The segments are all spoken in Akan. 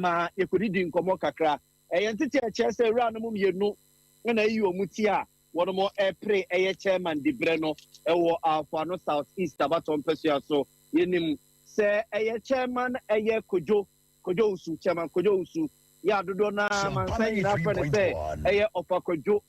Ma yɛkɔdidi nkɔmmɔ kakra. Ɛyɛ ntete a ɛkyerɛ sɛ awuranom mmienu na ayi wɔn ti a wɔnom repere ɛyɛ chairman diberɛ no wɔ Afoano South East abatoɔ mpasua so. Yɛnim sɛ ɛyɛ chairman ɛyɛ Kojo Kojo Owusu, Chairman Kojo Owusu, yɛ a dodoɔ no ara amansan nyinaa frɛ no sɛ ɛyɛ Ɔfa Kwadwo.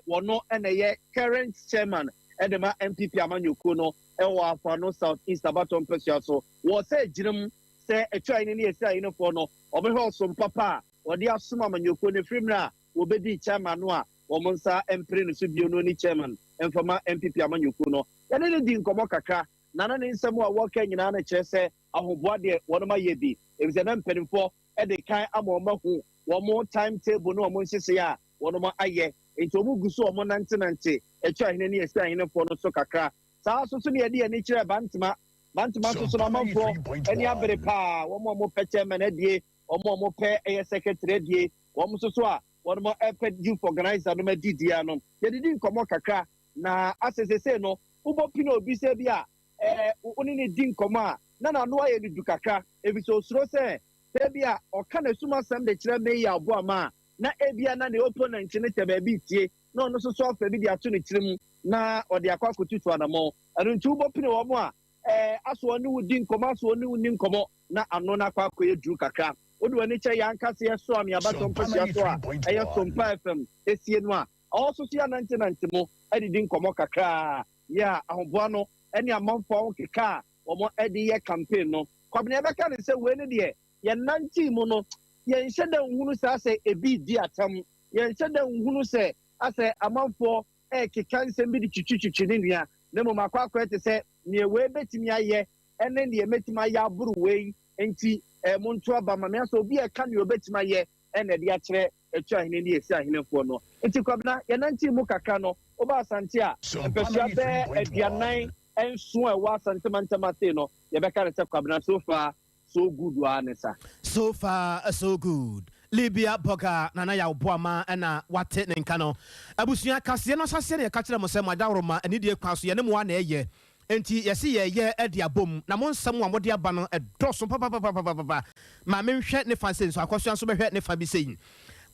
Wɔno na ɛyɛ current chairman de ma NPP amanyɔkuo no wɔ Afoano South East abatoɔ mpasua so. Wɔ sɛ gyina mu sɛ Atwahene ne Asiahenefoɔ no wɔbɛhwɛ ɔsom papa a wɔde asom amanyɔkuo no ɛfiri mmerɛ a wɔbɛdii chairman no a wɔn nsa mpere no so bio no ne chairman mfa ma NPP amanyɔkuo no. Yɛne no dii nkɔmmɔ kakra na na ne nsɛm a wɔreka nyinaa no kyerɛ sɛ ahoboa deɛ wɔnom ayɛ bi efisɛ na mpanimfoɔ de kan ama wɔn ahu wɔn time table ne wɔn nhyehyɛeɛ a wɔnom ayɛ nti wɔn gu so wɔn nantenante Atwahene ne Asiahenefoɔ no so kakra. Saa nso so na yɛde yɛn ani kyerɛ Bantama. Bantama nso so no amanfoɔ ani abere paa, wɔn a wɔpɛ chairman adie, wɔn a wɔpɛ ɛyɛ secretary adie, wɔn nso so a wɔnom ɛpɛ youth organizer nom adi deɛ no. Yɛdidi nkɔmmɔ kakra na asɛ sesei no wobɔ pini obi sɛ bi a ɛɛ wo ne no di nkɔmmɔ a na n'ano ayɛ no du kakra efisɛ osuro sɛ sɛ bi a ɔka n'asum asɛm de kyerɛ Mayor Aboama a na ebia na ne opponent no tɛ baabi retie na ɔno nso so afa bi de ato ne tirim na ɔde akɔ akɔtutu anammɔn. Ɛno nti wobɔ pini wɔn a ɛɛ aso ɔne wo di nkɔmmɔ aso ɔne wo nni nkɔmmɔ na ano no akɔ akɔyɛ duru kakra. Wode w'ani kyerɛ yɛn ankasa yɛ so a me abatɔ mpasua so a ɛyɛ Sompa FM esie no a ɔwɔ so so yɛanantenante mu adidi nkɔmmɔ kakraa yɛ a ahoboa no ne amanfoɔ ho keka a wɔn de yɛ campaign no. Kwabena yɛbɛka ne sɛ wei ne deɛ yɛnante mu no yɛnhyɛ da nhunu saa sɛ ebi di atam, yɛnhyɛ da nhunu sɛ asɛ amanfoɔ ɛrekeka nsɛm bi de twitwitwitwi ne nua, na mmom akɔ akɔyɛ te sɛ nea wei bɛtumi ayɛ ɛne deɛ mɛtumi ayɛ aboro wei nti monto aba ma me asɛ obi a ɛka nea obɛtumi ayɛ ɛna ɛde akyerɛ Atwahene ne Esi ahenefoɔ no. Nti Kwabena yɛnante mu kakra no woba Asante a mpasua bɛɛ 47 a ɛwɔ Asante mantam ase no yɛbɛka ne sɛ Kwabena so far so good waa ne sa. So far so good. Libya Bɔga Nana Yaw Boama ɛna wate ne nka no. Abusua kaseɛ no ahyɛseɛ na yɛka kyerɛ mo sɛ mo adaworoma anidie kwan so yɛne mo a na ɛyɛ. Enti yɛse yɛyɛ de abom na mo nsɛm a mode aba no ɛdɔɔso papapapapapa. Ma menhwɛ ne fa sei nso akɔsoa nso bɛhwɛ ne fa bi sei.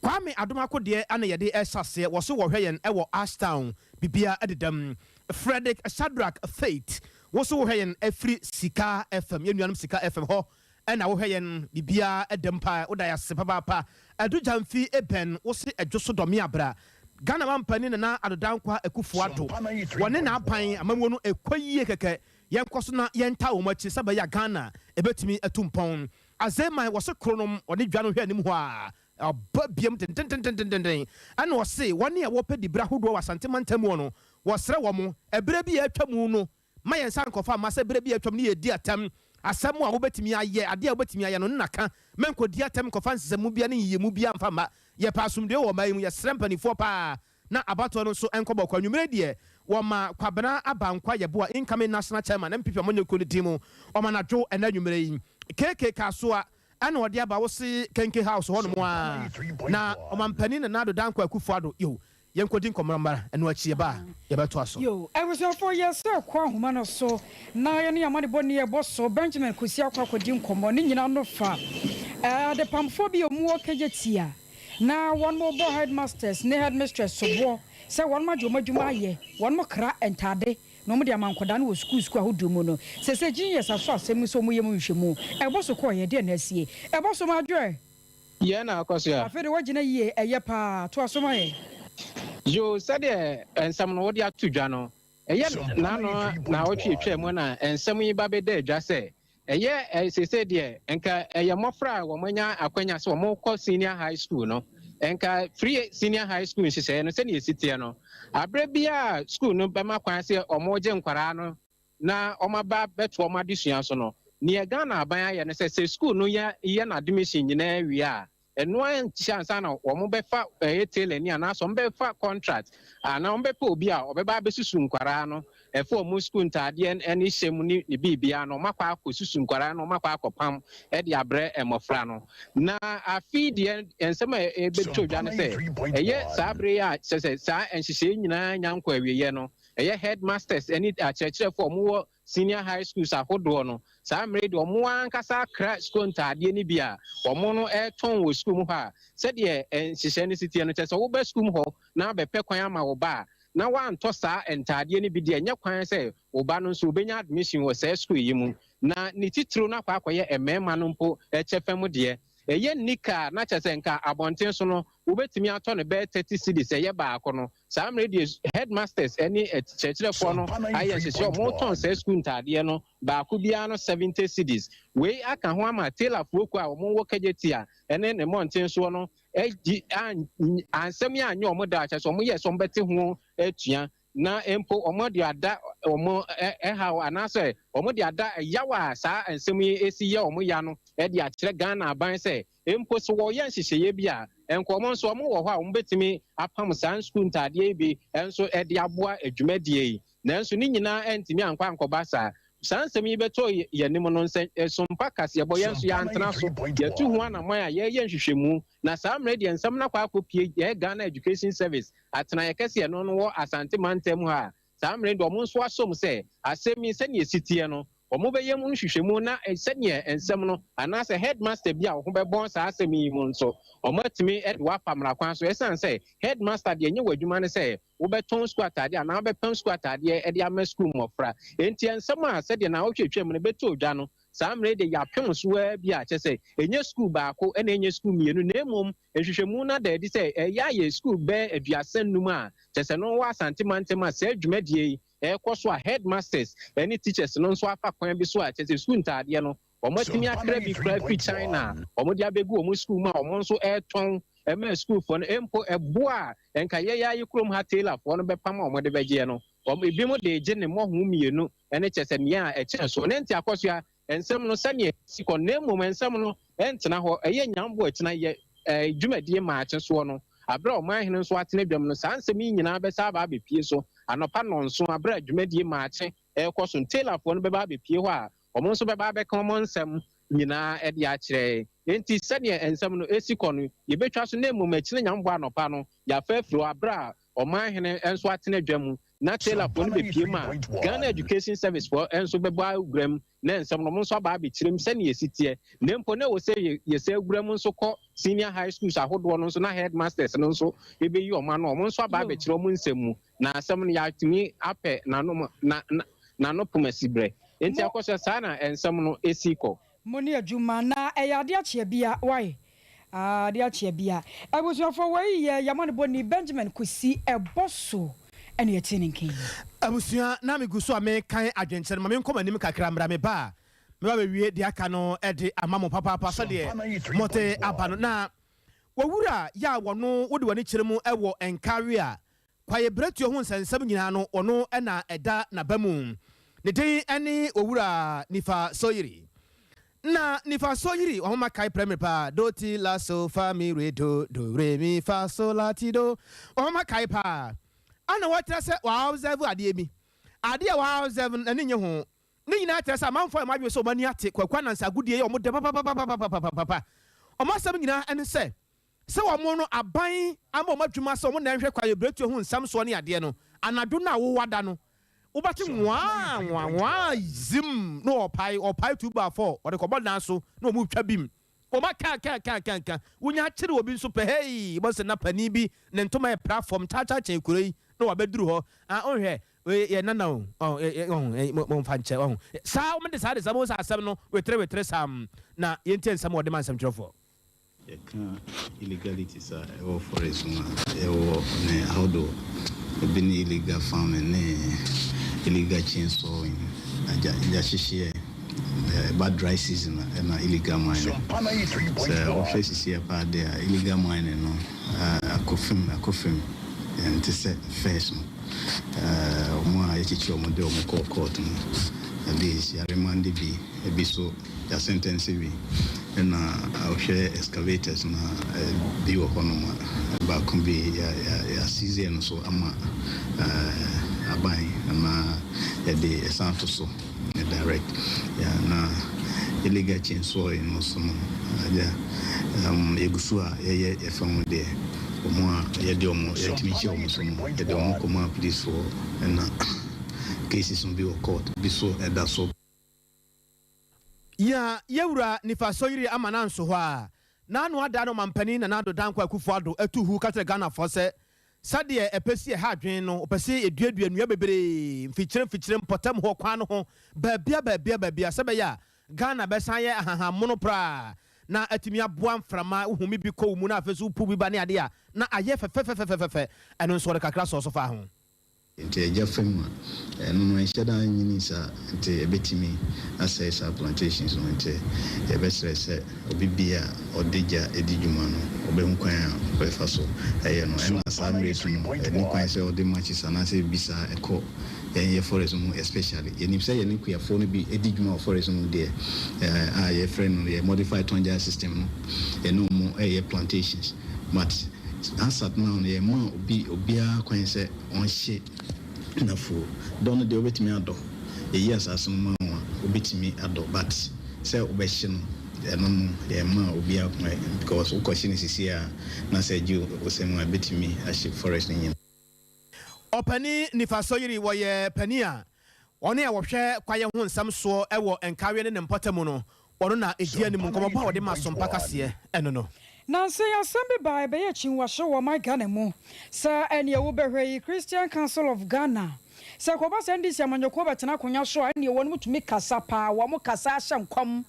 Kwame Adomako deɛ ana yɛde ɛhyɛ aseɛ wɔ so wɔhwɛ yɛn ɛwɔ Ashtown bibia ɛdedam. Frederick Shadrack Faith wo so wohwɛ yɛn ɛfiri Sika FM yɛn nuanom Sika FM hɔ ɛna wohwɛ yɛn bibia ɛdam paa woda yɛ ase papaapa. Adu Gyamfi Eben wo se ɛdwo so dɔme abra. Ghana mampanin Nana Addo Dankwa Akufo-Addo wɔne n'aban amammuo no ɛkɔ yie kɛkɛ yɛnkɔ so na yɛnta wɔn akyi sɛ bɛyɛ a Ghana ɛbɛtumi atu mpɔn. Azeman wɔ se koro nom ɔne dwa no hwɛ anim hɔ a ɔba biam dendendendenden ɛna ɔse wɔne a wɔpɛ dibere ahodoɔ wɔ Asante mantam mu no wɔsrɛ wɔn ɛberɛ bi a atwa mu no ma yɛn nsa nkɔfa mma sɛ berɛ bi a atwam ne yɛdi atɛm asɛm a wobɛtumi ayɛ adeɛ a wobɛtumi ayɛ no ne naka mɛnkɔdi atɛm nkɔfa nsesɛmu bia ne yiyimu bia mfa mma. Yɛpɛ asomdwoe wɔ ɔman yi mu, yɛsrɛ mpanimfoɔ paa na abatoɔ no nso nkɔ bɔkɔ. Anwummerɛ deɛ wɔma Kwabena Abankwa Yeboah incoming national chairman NPP amanyɔkuo no din mu ɔma n'adwo ɛnɛ anwummerɛ yi. KK Kasoa ɛna ɔde aba wo se Kenke House hɔ nom a na ɔmampanin Nana Addo Dankwa Akufo-Addo yo yɛnkɔdi nkɔmmɔ mmara ɛno akyi yɛba a yɛbɛtoa so. Yo, abusuafoɔ, yɛsɛ kɔ ahoma no so na yɛne amanebɔ ne yɛbɔ so Benjamin Kusi akɔ akɔdi nkɔmmɔ ne nyinaa no fa adepamfoɔ bi a ɔmu wɔ Kejetia na wɔn mo bɔ headmasters ne headmistress soboɔ sɛ wɔn mo agye wɔn adwuma ayɛ wɔn mo kra ntade na wɔn de ama nkɔdaa no wɔ sukuu sukuu ahodoɔ mu no sɛ genius aso asɛm mu sɛ wɔn yɛ mu nhwɛmu ɛbɔ so kɔɔ yɛ deɛ na asie ɛbɔ so ma adwerɛ. Yɛn na akɔ so a. Afei de wɔgyina yie ɛyɛ paa to aso ma yɛ. Yo, sɛdeɛ nsɛm no wode ato dwa no, ɛyɛ n'ano na ɔtwe atwa mu na nsɛm yi ba bɛda adwa sɛ ɛyɛ sese deɛ nka ɛyɛ mmɔfra a wɔn anya akwanya sɛ wɔn kɔ senior high school no, nka free senior high school nhyehyɛeɛ no sɛdeɛ esi teɛ no, abere bi a school no bɛma kwan sɛ wɔn gye nkwaraa no na wɔn aba bɛto wɔn adesua so no, nea Ghana aban ayɛ no sɛ school no yɛ yɛ n'admission nyinaa wie a, ɛno nkyɛn ansa na wɔn bɛfa ɛyɛ tailor ni anaasɛ wɔn bɛfa contract anaa wɔn bɛpɛ obi a ɔbɛba abɛsusu nkwaraa no ɛfɔ wɔn sukuu ntaadeɛ ɛne hyɛ mu ne ne biribiara no, wɔn akɔ akɔ susu nkwaraa no, wɔn akɔ akɔpam ɛde abrɛ mmɔfra no. Na afi deɛ nsɛm a ɛbɛtɔ dwa no sɛ ɛyɛ saa bere yi a kyerɛ sɛ saa nhyehyɛe nyinaa nya nkɔ awieɛ no. Ɛyɛ headmasters ne akyerɛkyerɛfoɔ a wɔwɔ senior high schools ahodoɔ no, saa mmerɛ yi deɛ wɔn ankasa akra sukuu ntaadeɛ no bi a wɔn no retɔn wɔ sukuu mu hɔ a, sɛdeɛ nhyehyɛe no si teɛ no, kyerɛ sɛ woba sukuu mu hɔ na abɛpɛ kwan ama wo ba a, na woantɔ saa ntaadeɛ no bi deɛ, ɛnyɛ kwan sɛ wo ba no nso ɔbɛnya admission wɔ saa sukuu yi mu. Na ne titiriw no akɔ akɔyɛ mmarima no mpo kyɛfa mu deɛ. Ɛyɛ nika a na kyerɛ sɛ nka abɔnten so no wobɛtumi atɔ no bɛyɛ 30 cedis ɛyɛ baako no. Saa mmerɛ yi deɛ headmasters ne kyerɛkyerɛfoɔ no ayɛ nhyehyɛɛ a wɔtɔn saa sukuu ntaadeɛ no baako biara no 70 cedis. Wei aka ho ama tailorfoɔ kuo a wɔwɔ Kejetia ne ne mmɔnten soɔ no gye ansɛm yi anyɛ wɔn da a kyerɛ sɛ wɔyɛɛ sɛ wɔbɛte ho atua na mpo wɔde ada wɔn haw anaasɛ wɔde ada yaw a saa nsɛm yi si yɛ wɔn ya no de akyerɛ Ghana aban sɛ mpo sɛ wɔyɛ nhyehyɛeɛ bi a, nka wɔn nso wɔwɔ hɔ a wɔbɛtumi apam saa sukuu ntaadeɛ yi bi nso de aboa dwumadie yi. Nanso ne nyinaa antumi ankɔ ankɔba saa. Saa nsɛm yi bɛtɔ yɛn anim no, nsɛ sompa kaseɛbɔ, yɛn nso yɛantena so, yɛatu ho anammɔn a yɛreyɛ nhwehwɛmu, na saa mmerɛ deɛ nsɛm no akɔ akɔpue yɛn Ghana Education Service atenaeɛ kɛseɛ no no wɔ Asante mantam ha a, saa mmerɛ yi deɛ wɔn nso asom sɛ asɛm yi sɛdeɛ ɛsi teɛ no, wɔbɛyɛ mu nhwehwɛmu na sɛdeɛ nsɛm no anaasɛ headmaster bi a wo ho bɛbɔn saa asɛm yi mu nso, wɔatumi de wo afa mmara kwan so ɛsiane sɛ headmaster deɛ ɛnyɛ w'adwuma ne sɛ wobɛtɔn sukuu ataadeɛ anaa wobɛpam sukuu ataadeɛ de ama sukuu mmɔfra. Enti nsɛm a sɛdeɛ naawɔtwe atwam no bɛtɔ dwa no, saa mmerɛ yi deɛ yɛapem so ara bi a kyerɛ sɛ ɛnyɛ sukuu baako na ɛnyɛ sukuu mmienu na mmom nhwehwɛmu no ada adi sɛ ɛyɛ ayɛ sukuu bɛyɛ 35 a kyerɛ sɛ no wɔ Asante mantam a saa dwumadie yi ɛrekɔ so a headmasters ne teachers no nso afa kwan bi so a kyerɛ sɛ sukuu ntaadeɛ no wɔatumi akra bi koraa firi China a wɔde abɛgu wɔn sukuu mu a wɔn nso retɔn ma sukuufoɔ no. Mpo ɛboɔ a nka yɛn ara yɛ kurom ha tailorfoɔ no bɛpam a wɔde bɛgyeɛ no, wɔn ebinom de regye ne mmɔho mmienu ne kyerɛ sɛ nea ɛkyɛn so. Ne nti Akosua, nsɛm no sɛdeɛ ɛsi kɔ no, na mmom nsɛm no ntena hɔ, ɛyɛ nyambo akyina yɛ dwumadie maakye soɔ no, aberɛ a ɔmanhene nso atena dwam no, saa nsɛm yi nyinaa bɛsan aba abɛpue so anɔpa nnɔnson aberɛ a dwumadie maakye rekɔ so no, tailorfoɔ no bɛba abɛpue hɔ a Wɔn nso bɛba abɛka wɔn nsɛm nyinaa de akyerɛ yɛn. Enti sɛdeɛ nsɛm no si kɔ no, yɛbɛtwa so, na mmom akyire Nyame bɔ anɔpa no, yɛafa afiri hɔ aberɛ a Ɔmanhene nso atena dwa mu, na Taylorfoɔ no bɛpue mu a, Ghana Education Service foɔ nso bɛbɔ awura mu, na nsɛm no wɔn nso aba abɛkyerɛ mu sɛdeɛ ɛsi teɛ. Na mpo na ɛwɔ sɛ yɛsan wura mu nso kɔ Senior High Schools ahodoɔ no nso, na Headmasters no nso bɛyi wɔn ano, wɔn nso aba abɛkyerɛ wɔn nsɛm mu, na asɛm no yɛatumi apɛ n'ano, na, na, n'ano poma siberɛ. Enti Mo. akɔsɛ saa na nsɛm no si kɔ. Mo ne adwuma na ɛyɛ adeɛ akyeɛ bia wai ah adeɛ akyeɛ bia abusuafoɔ wei yɛ yamanebɔni Benjamin Kwesi Ɛbɔso ɛna yɛtee ne nka yi. Abusua, na megu so a merekan adwenkyerɛ no, ma menkɔ m'anim kakra mmra, meba a, mɛba abɛwie deɛ aka no de ama mo papaapa sɛdeɛ mote aba no. Na w'awura yɛ a wɔno wode w'ani kyerɛ mu wɔ nkawe a Kwaebiretuo ho nsɛnsɛm nyinaa no, ɔno na ɛda n'aba mu. Ne din ne Owura Nifa Soyiri. Na Nifa Soyiri, wahoma kae prɛmire paa, do ti la so fa mi re do, do re mi fa so la ti do. Wahoma kae paa. Ana wɔkyerɛ sɛ wa observe adeɛ bi. Adeɛ a wa observe no, n'ani nnye ho. Ne nyinaa kyerɛ sɛ amanfoɔ ayɛ wɔn adwene sɛ wɔn ani ate Kwaku Ananse agodie yɛ wɔn dɛ papapapapapapapa. Wɔn asɛm nyinaa ne sɛ, Sɛ wɔn no aban ama wɔn adwuma sɛ wɔn na ɛnhwɛ kwaebiretuo ho nsɛm soɔ ne adeɛ no, anadwo no a wowada no, wobɛte nwaa nwaa nwaa zim na wɔpae, wɔpae two by four, wɔde kɔbɔ dan so na wɔn retwa bim. Wɔn aka aka aka aka aka, wonya kyere obi nso pɛ, hei, wobɛhu sɛ na panin bi ne ntoma repra fam kyaakyaa kyɛn kuro yi na wabɛduru hɔ, ah, wonhwɛ, wei yɛ nana o, ɔho, ɛ, ɛ, ɔho, ɛ, mo, momfa nkyɛ, ɔho. Saa, wɔde saa de saa, wobɛhu sɛ asɛm no wetere wetere saa, na yɛntie nsɛm a wɔde ma nsɛmtwerɛfoɔ. Yɛka illegalities a ɛwɔ forest mu a, yɛwɔ ne ahodoɔ. Ebi ne illegal farming ne illegal chain sawing, agya gyahyehyeɛ, ɛba dry season a ɛna illegal mining. Sɛ wohwɛ sisiɛ paa deɛ a, illegal mining no akɔ fam akɔ fam, ɛnte sɛ first no. Wɔn a yɛkyekyere wɔn de wɔn kɔɔ court no, at least yɛaremande bi, ebi so Yɛasɛntɛnse bi na wohwɛ excavators no a bi wɔ hɔnom a, baako bi yɛasiize no so ama aban anaa yɛde ɛsan to so direct. Yeah, na illegal chain sawing no so no, agya, yɛgu so a yɛyɛ yɛfa ho deɛ. Wɔn a yɛde wɔn yɛtumi kye wɔn so no, yɛde wɔn kɔma policefoɔ, ɛna cases no bi wɔ court, bi so ɛda so. Ya yɛwura nifa sɔyiri ama na nso hɔ a n'ano ada no, mampanin Nana Addo Dankwa Akufo Addo atu hu ka kyerɛ Ghanafoɔ sɛ sɛdeɛ ɛpɛ si ɛha adwene no, ɔpɛ sɛ yɛduadua nnua bebree mfikyire mfikyire, mpɔtam hɔ, kwan no ho, baabia baabia baabia, sɛ bɛyɛ a Ghana bɛsan yɛ ahahammono koraa na atumi aboa mframa wohumi bi kɔ wo mu na afei so wopu bi ba ne adeɛ a na ayɛ fɛfɛfɛfɛfɛ. Ɛno nso wɔde kakra sɔɔ so fa ho. Nti agya fam a ɛno no ɛnhyɛ da nyini saa, nti ɛbɛtumi asɛe saa plantations no. Nti yɛbɛsrɛ sɛ obi bi a ɔde gya di dwuma no, ɔbɛhu kwan a ɔbɛfa so ɛyɛ no. Ɛna saa mmerɛ so no, ɛni kwan sɛ ɔde matches anaasɛ bi saa ɛkɔ yɛn forest mu. Especially yɛnim sɛ yɛne kuafoɔ no bi di dwuma wɔ forest mu deɛ a yɛfrɛ no yɛ modified tonja system no, yɛne ɔmo ɛyɛ plantations, but as at now no, yɛma obi obiara kwan sɛ ɔnhye nafuo dɔ no deɛ, wobɛtumi adɔ, yɛyi asase no ma wo a, wobɛtumi adɔ, but sɛ wobɛhye no, ɛno no yɛma obiara kwan, because wokɔhye no sisi a na sɛ gye wo sɛm a, ɛbɛtumi ahye forest no nyina. Ɔpani nifa sɔyiri wɔyɛ pani a ɔne a wɔhwɛ kwaeɛ ho nsɛm soɔ ɛwɔ Nkareɛ ne ne mpɔtam no, ɔno na ɛdi anim. Nkɔmmɔbɔ a wɔde ma Sompa kaseɛ ɛno no. Nanso asɛm bi baa ɛbɛyɛ kyinwahye wɔ ɔman Ghana mu sɛ ɛneɛ wobɛhwɛ yi, Christian Council of Ghana, sɛ kɔba sɛ NDC amanyɔkuo bɛtena akonnwa so a, ɛneɛ wɔn tumi kasa paa, wɔn kasa ahyɛ nkɔm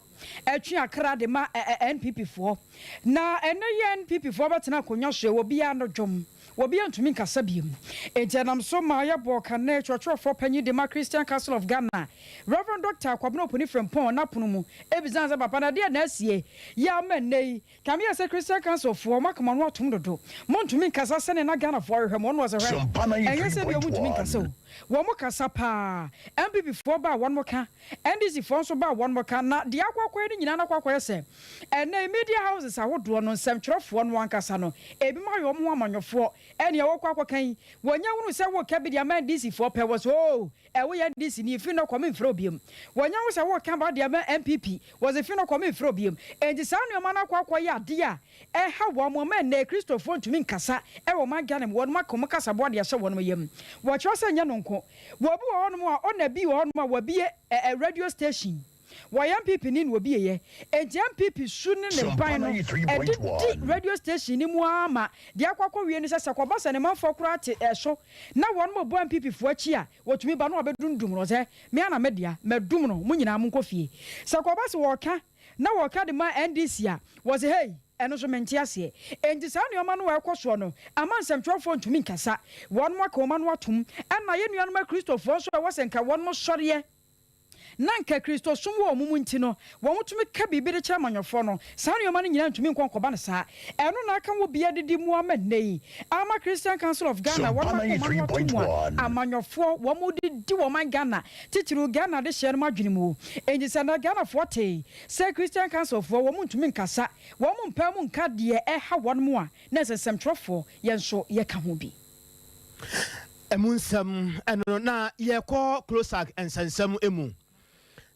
ɛtwe akra de ma NPP foɔ. Na ɛnɛ yɛ NPP foɔ bɛtena akonnwa so, ɛwɔ biara no dwom, wɔbi ntumi nkasa biem. Enti ɛnam so ma yɛbɔ kane kyerɛkyerɛfoɔ panyin de ma Christian Council of Ghana, Reverend Dr Kwabena Opuni Frempɔn, n'apono mu ebisa sɛ, papa, na deɛ na asie yɛ ama nnɛ yi kame yɛ sɛ Christian Council foɔ mo akoma no atom dodo, montumi nkasa sɛne na Ghanafoɔ ahwehwɛ mo? Ɔno ɔsɛ hwɛ, ɛnyɛ sɛ bi ɔmo ntumi nkasa o, wɔn mo kasa paa. NPP foɔ ba a, wɔn mo ka, NDC foɔ nso ba a, wɔn mo ka. Na deɛ akɔ akɔyɛ no nyinaa no akɔ akɔyɛ sɛ ɛnɛ media houses ahodoɔ no, nsɛmtwerɛfoɔ no ankasa no, ebi mo ayɛ wɔn ho amanyɔfoɔ. Ɛnea wɔkɔ akɔka yi, wɔnyɛ hunu sɛ wɔka bi de ama NDC foɔ pɛ, wɔ so oo, ɛwo yɛ NDC ni, fi no kɔ, memfrɛ obiom. Wɔnyɛ ho sɛ wɔka ba de ama NPP, wɔsɛ fi no kɔ, memfrɛ obiom. Enti saa nneɛma no akɔ akɔyɛ adeɛ a ɛha wɔn mo ama nnɛ Kristofoɔ ntumi nkasa ɛwɔ man Ghana mu. Wɔn aka wɔn kasaboa de ahyɛ wɔn yam. Wɔkyerɛ sɛ nyɛ no nko, wɔbi wɔ hɔnom a ɔna bi wɔ hɔnom a wɔbie ɛ radio station, wɔyɛ NPP ni na obi yɛ, enti NPP su ne ne ban no ɛde di radio station ni mu ama deɛ akɔ akɔ wie no sɛ kɔba sɛ ne manfoɔ koraa te ɛso na wɔn mo bɔ NPP foɔ akyi a, wɔtumi ba no abɛdundum no sɛ mea na mɛdea mɛdum no, mo nyinaa mo nkɔ fie. Sɛ kɔba sɛ wɔka na wɔka de ma NDC a, wɔsɛ hei, ɛno nso mente aseɛ. Enti saa nneɛma no a ɛkɔ soɔ no ama nsɛmtwerɛfoɔ ntumi nkasa, wɔn mo aka wɔn ano atom. Ɛna yɛn nuanom Akristofoɔ nso a ɛwɔ sɛ nka wɔn mo sɔreɛ na nka Kristosom wɔ wɔn mu nti no, wɔn tumi ka biribi de kyerɛ amanyɔfoɔ no, saa nneɛma no nyinaa ntumi nkɔ nkɔba no saa. Ɛno na aka wɔ bia didi mu ama nnɛ yi ama Christian Council of Ghana wɔn akoma no ato mu a, amanyɔfoɔ wɔn de di wɔn man Ghana, titiriw Ghana de hyɛ no mu adwene mu. Enti sɛ na Ghanafoɔ tee sɛ Christian Council foɔ wɔn ntumi nkasa, wɔn mpɛ mu nka deɛ ɛha wɔn mu a, na nsɛnsɛmtwerɛfoɔ yɛn nso yɛka ho bi. Ɛmu nsɛm ɛno no na yɛkɔ CLOSAG nsɛnsɛm mu.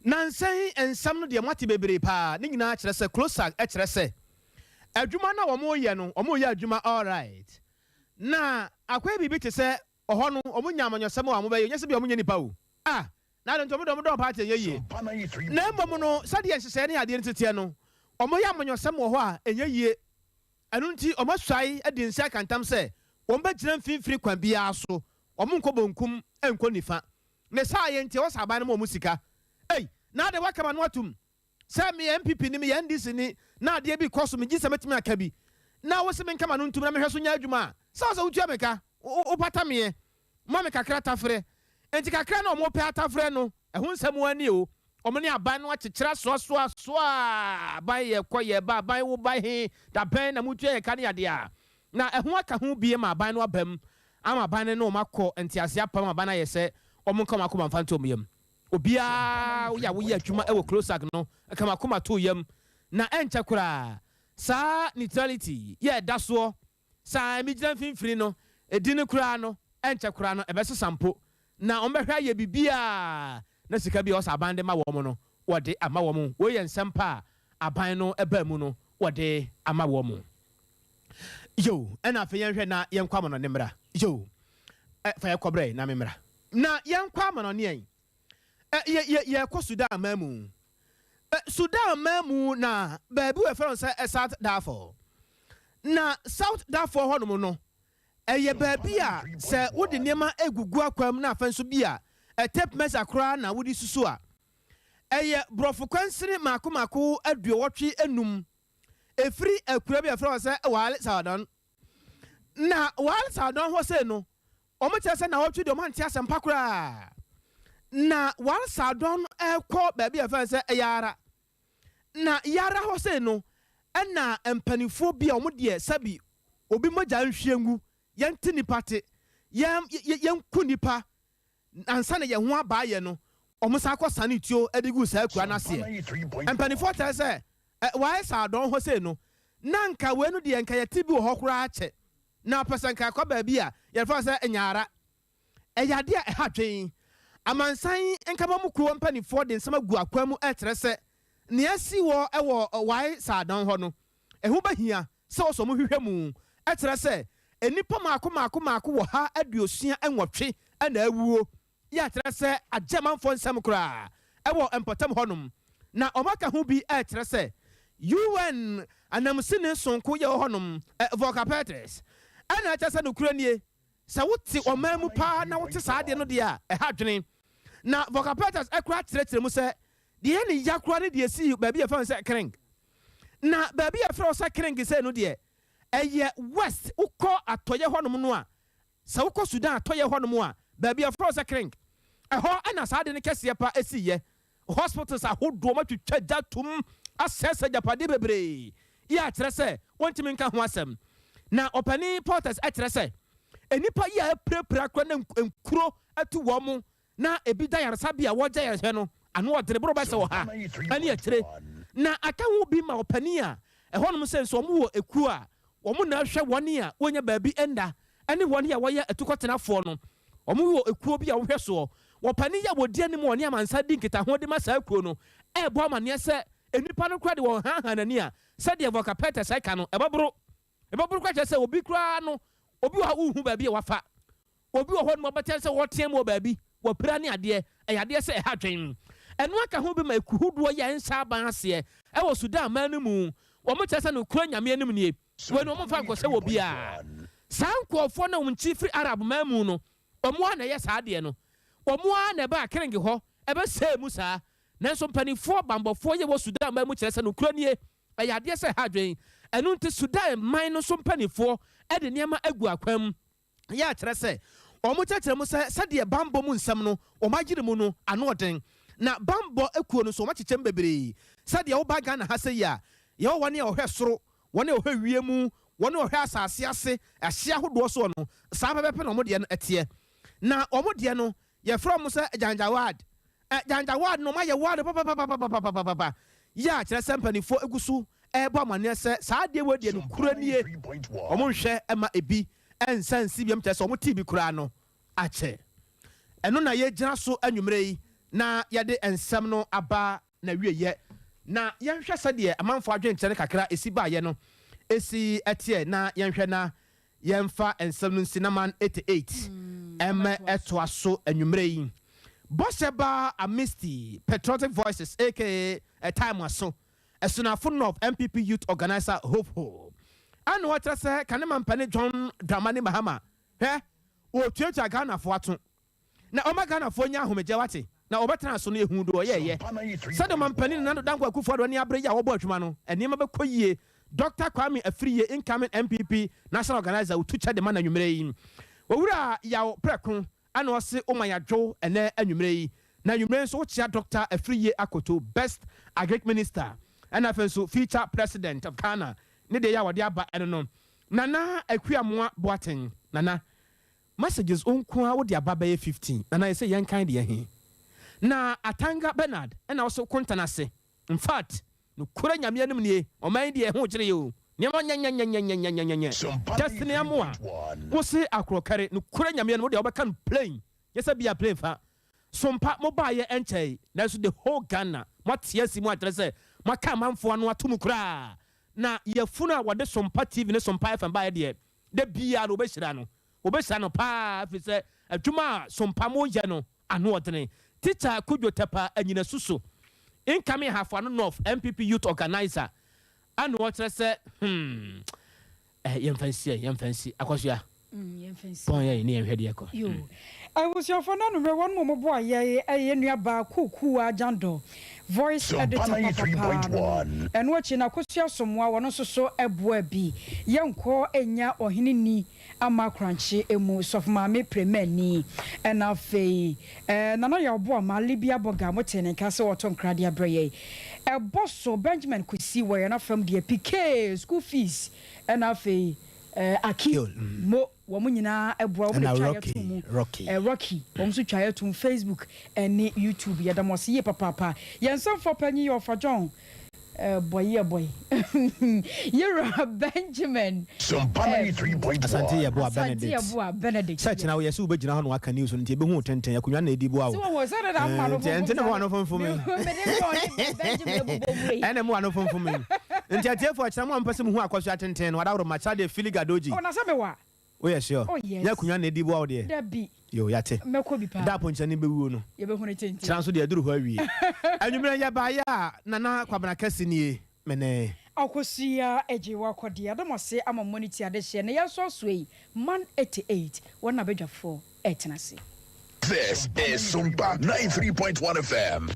Nansɛn nsɛm no deɛ, moate bebree paa. Ne nyinaa kyerɛ sɛ CLOSAG kyerɛ sɛ adwuma no a wɔn no, wɔn yɛ adwuma alright, na akɔyɛ biribi te sɛ ɔhɔ no wɔn nya amanyɔsɛm a wɔn bɛyɛ, nyɛ sɛ bi wɔn nyɛ nipa o ah, na ade nti wɔn de wɔn dɔn party nyɛ yie, na mmom no, sɛdeɛ nhyehyɛeɛ ne adeɛ no teteɛ no, wɔn yɛ amanyɔsɛm wɔ hɔ a ɛnyɛ yie. Ɛno nti wɔn asuae de nsa akantam sɛ wɔn bɛgyina mfimfini kwan biara so, wɔn nkɔ bonkum nkɔ nifa. Ne saa yɛ nti ɛwɔ sɛ aban no ma wɔn sika. Ei, na ade waka ma no atum sɛ meyɛ NPP ni, meyɛ NDC ni, na adeɛ bi kɔ so, megye sɛ mɛtumi aka bi na wo sɛ menka ma no ntum na mehwɛ so nyɛ adwuma a, sɛ wo sɛ wotua me ka, wopata meɛ ma me kakra tafrɛ. Enti kakra na ɔmo pɛ atafrɛ no, ɛho nsɛm ani o. Ɔmo ne aban no akyekyere asoasoasoa aban, yɛ kɔ yɛ ba aban, wo ba he da bɛn na mutua yɛ ka ne adeɛ a na ɛho aka ho bie ma aban no aba mu ama aban no ne ɔmo akɔ ntease apam. Aban no ayɛ sɛ ɔmo nka ɔmo akoma mfa nto ɔmo yam. Obiara woyɛ a woyɛ adwuma ɛwɔ CLOSAG no, ka mo akoma to yam na ɛnkyɛ koraa saa neutrality yɛ ɛda soɔ saa mi gyina mfimfini no edi no koraa no, ɛnkyɛ koraa no ɛbɛsesa mpo na wɔn bɛhwɛ ayɛ biribiara na sika bi a ɔsɛ aban de ma wɔn no, wɔde ama wɔn. Wɔyɛ nsɛm pa a aban no ɛbaa mu no wɔde ama wɔn. Yo, ɛna afei yɛnhwɛ na yɛnkɔ amanɔne mmra. Yo, ɛ, fa yɛkɔ brɛ na memmra. Na yɛnkɔ amanɔne yɛn. Ɛ, yɛ, yɛ, yɛkɔ Sudan man mu. Ɛ, Sudan man mu na baabi wɔ yɛfrɛ no sɛ South Darfur. Na South Darfur hɔnom no, ɛyɛ baabi a sɛ wode nneɛma egugu akwam na afɛn so bi a, ɛ, tape measure koraa na wode susu a, ɛyɛ borɔfo kwansini mako mako 85 efiri akura bi a yɛfrɛ wɔ sɛ Waal Saadɔn. Na Waal Saadɔn hɔ sei no, wɔn kyerɛ sɛ na wɔtwe deɛ wɔn ante asɛmpa koraa. Na Waal Saadɔn ɛkɔ baabi a yɛfrɛ sɛ Yara. Na Yara hɔ sei no, ɛna mpanimfoɔ bi a wɔn deɛ sɛbi obi mogya nhwie ngu, yɛnte nipa te, yɛn yɛnku nipa ansa na yɛn ho abaayɛ no, wɔn san akɔ sane tuo de gu saa akura n'aseɛ. Mpanimfoɔ kyerɛ sɛ ɛ Waal Saadɔn hɔ sei no, na nka wei no deɛ nka yɛte bi wɔ hɔ koraa kyɛ. Na pɛ sɛ nka ɛkɔ baabi a yɛfrɛ sɛ Nyaara. Ɛyɛ adeɛ a ɛha dwen. Amansan nkabom kuo mpanimfoɔ de nsɛm agu akwan mu ɛkyerɛ sɛ nea asi wɔ ɛwɔ Wae Saadɔn hɔ no, ɛho bɛhia sɛ wɔsɔ mo hwehwɛ mu. Ɛkyerɛ sɛ nnipa mako mako mako wɔ ha 68 ɛna awuo yɛ, akyerɛ sɛ agye amanfoɔ nsɛm koraa ɛwɔ mpɔtam hɔnom. Na ɔmaka ho bi ɛkyerɛ sɛ UN anamsini sonko yɛ wɔ hɔnom, Volker Perthes, ɛna ɛkyerɛ sɛ nokura nie, sɛ wote ɔman mu paa na wote saa adeɛ no deɛ a, ɛha dwene. Na Volker Perthes ɛkora kyerɛkyerɛ mu sɛ deɛ yɛ ne ya koraa ne deɛ si baabi yɛfrɛ no sɛ Kreng. Na baabi yɛfrɛ wo sɛ Kreng sɛ no deɛ, ɛyɛ west, wokɔ atɔyɛ hɔnom no a, sɛ wokɔ Sudan atɔyɛ hɔnom a, baabi yɛfrɛ wo sɛ Kreng, ɛhɔ ɛna saa ade no kɛseɛ pa ɛsiiɛ. Hospitals ahodoɔ matwitwa gya tum asɛesɛ agyapadeɛ bebree yɛ, akyerɛ sɛ wɔntumi nka ho asɛm. Na ɔpanin Perthes ɛkyerɛ sɛ nnipa yi a apirapira kora na nkuro atu wɔn mo na ebi da yaresabea a wɔgya yarehwɛ no ano ɔdene boro bɛsɛ wɔ ha ɛne akyire. Na aka ho bi ma ɔpanin a ɛhɔnom sɛ nso wɔn wɔ ekuo a wɔn na ahwɛ wɔn a wɔnya baabi nda ɛne wɔn a wɔyɛ atukɔtenafoɔ no. Wɔn wɔ ekuo bi a wɔhwɛ soɔ. Wɔpanin yi a wɔdi anim wɔ ne amansa di nkitaho de ma saa kuo no ɛrebɔ amaneɛ sɛ nnipa no kora de wɔn hahan n'ani a, sɛdeɛ Volker Perthes ɛka no, ɛbɛboro kora kyerɛ sɛ obi koraa no, obi wɔ ha wohu baabi a wafa, obi wɔ hɔ no ɔbɛtɛn sɛ wɔteɛ mu wɔ baabi wɔpira ne adeɛ. Ɛyɛ adeɛ sɛ ɛha dwen. Ɛno aka ho bi ma ekuhudoɔ yɛ nsa aban aseɛ ɛwɔ Sudan man no mu. Wɔn kyerɛ sɛ no kura Nyame anim nie, wɔn ni wɔn mfa nkɔsɛ wɔ biara. Saa nkurɔfoɔ na wɔn nkyi firi Arab man mu no, wɔn a na ɛyɛ saa adeɛ no, wɔn a na ɛbaa Kreng hɔ ɛbɛsɛɛ mu saa. Nanso mpanimfoɔ bambɔfoɔ yɛ wɔ Sudan man mu kyerɛ sɛ no kura nie, ɛyɛ adeɛ sɛ ɛha dwen. Ɛno nti Sudan man no so mpanimfoɔ ɛde nneɛma agu akwan mu yɛ akyerɛ sɛ wɔn kyerɛkyerɛ mu sɛ sɛdeɛ bambɔ mu nsɛm no wɔn agyere mu no ano ɔden. Na bambɔ ekuo no so wɔn akyekyɛm bebree. Sɛdeɛ woba Ghana ha sɛ yi a, yɛwɔ wɔn a wɔhwɛ soro, wɔn a wɔhwɛ wiem, wɔn a wɔhwɛ asase ase ɛhye ahodoɔ soɔ no, saa pɛpɛpɛ na wɔn deɛ no ɛteɛ. Na wɔn deɛ no yɛfrɛ wɔn sɛ Janjaweed. Janjaweed no wɔn ayɛ wad papapapapapapapa yɛ, akyerɛ sɛ mpanimfoɔ egu so ɛrebɔ amaneɛ sɛ saa adeɛ wɔ deɛ no kura nie, wɔn nhwɛ ɛma ebi ɛnsa nsi biam, kyerɛ sɛ wɔn ti bi koraa no akyɛ. Ɛno na yɛgyina so anwummerɛ yi na yɛde nsɛm no aba na wieyɛ. Na yɛnhwɛ sɛdeɛ amanfoɔ adwenkyerɛ no kakra esi baayɛ no esi ɛteɛ, na yɛnhwɛ na yɛmfa nsɛm no nsi na man 88 ɛmɛ ɛtoa so anwummerɛ yi. Bɔhyɛ ba Amisti Patriotic Voices aka Time Aso Ɛsunafo North NPP youth organizer Hope ɛna wɔkyerɛ sɛ kanema mpani John Dramani Mahama hwɛ wɔtuatua Ghanafoɔ ato na ɔma Ghanafoɔ nya ahomegye wate na ɔbɛtena so no ehu do ɔyɛɛyɛ sɛdeɛ ɔmampanin Nana Dankwa Akufo-Addo ani abere yi a wɔbɔ adwuma no, nneɛma bɛkɔ yie. Dr Kwame Afriyie, incoming NPP national organizer, otu kyɛ de ma n'anwummerɛ yi. Owura Yaw Prɛko ɛna ɔse woma yɛadwo ɛnɛ anwummerɛ yi. Na anwummerɛ nso wokyea Dr Afriyie Akoto, best agric minister, ɛna afei nso future president of Ghana ne deɛ yɛ a wɔde aba ɛno no. Nana Akuamoa Boateng, Nana messages wo nko a wode aba bɛyɛ 15. Nana yɛ sɛ yɛnkan deɛ he. Na Atanga Bernard ɛna wɔso kontan ase. In fact, nokora Nyame anim nie, ɔman yi deɛ ɛho kyerɛ yɛ o, nneɛma nyɛnyɛnyɛnyɛnyɛnyɛnyɛ. Destiny Amoa, wo se akorɔkɛre, nokora Nyame anim, wode wobɛka no plain, nyɛ sɛ bia plain fa sompa mo baayɛ ɛnkyɛe, nanso the whole Ghana moate asi mu akyerɛ sɛ moaka amanfoɔ ano ato mu koraa. Na yafunu a wɔde Sompa TV ne Sompa FM baeɛ deɛ, da biara no wɔbɛhyira no. Wɔbɛhyira no paa ɛfiri sɛ adwuma a Sompa moyɛ no, ano ɔdene. Tikya Kudwo Tɛpa Anyinasu so, incoming Ahafo-Ano North NPP Youth Organiser, ɛna ɔkyerɛ sɛ, hmm, eh, yɛmfa nsi ɛ, yɛmfa nsi. Akɔsoa, pɔn yɛ ne yɛnhwɛ deɛ ɛkɔ. Yo. Abusuafo no anumere wɔn mu boa yɛn ɛyɛ nua baa Kuukuu Agyandɔ, voice editor papa paa no no. Ɛno akyi no Akosua Somoa wɔn nso so boa bi. Yɛnkɔ nnya ɔhene ni ama Korankye mu Sɔfo Maame Premani. Ɛna afei Nana Yaw Boama Libya Boga motee ne nka sɛ ɔreto nkra de abrɛ yɛn. Ɛbɔ so Benjamin Kusi wɔ yɛn afam deɛ Pikee school fees ɛna afei Aki Mo wɔn nyinaa boa wɔn na twa yɛ to mu Rocky wɔn nso twa yɛ to mu Facebook ɛne YouTube yɛda mo ase yie papaapa. Yɛn nsɛmfoɔ panyin yɛ Ɔfa John Bɔyi ɛbɔyi Yewura Benjamin Asante Yeboah Asante Benedict. Yeboah Benedict. Sɛ kyena woyɛ sɛ wobɛgyina hɔ na waka news no nti ɛbɛhu wo tenten akonnwa na ɛdi boa wo. Sɛ wɔwɔ sɛ dada ama no Nti ɛnti na mo ano fomfom yi. Mede John ne Benjamin abobɔ mu yi. Ɛna mo ano fomfom yi. Nti atiefoɔ kyena mo a mopɛ sɛ mohu akɔsoa tenten no wadaworo ma kyena deɛ Philly Gadoji. Oh na sɛ mewɔ a. Woyɛ sure? Oh yes. Nyɛ akonnwa na ɛdi boa wo deɛ? Dabi. Yo, yɛate. Mɛkɔ bi paa. Da a ponkyerɛni bɛwuo no. Yɛbɛhu no tenten. Kyena nso deɛ aduru hɔ awie. Anwummerɛ yɛbaeɛ a Nana Kwabena Kɛse nie, me ne. Akosua agye wo akɔ deɛ. Yɛda mo ase ama mo ne ti adehyeɛ na yɛresoasoa yi Man 88 wɔn na badwafoɔ retena ase. This is Sumpa 93.1 FM.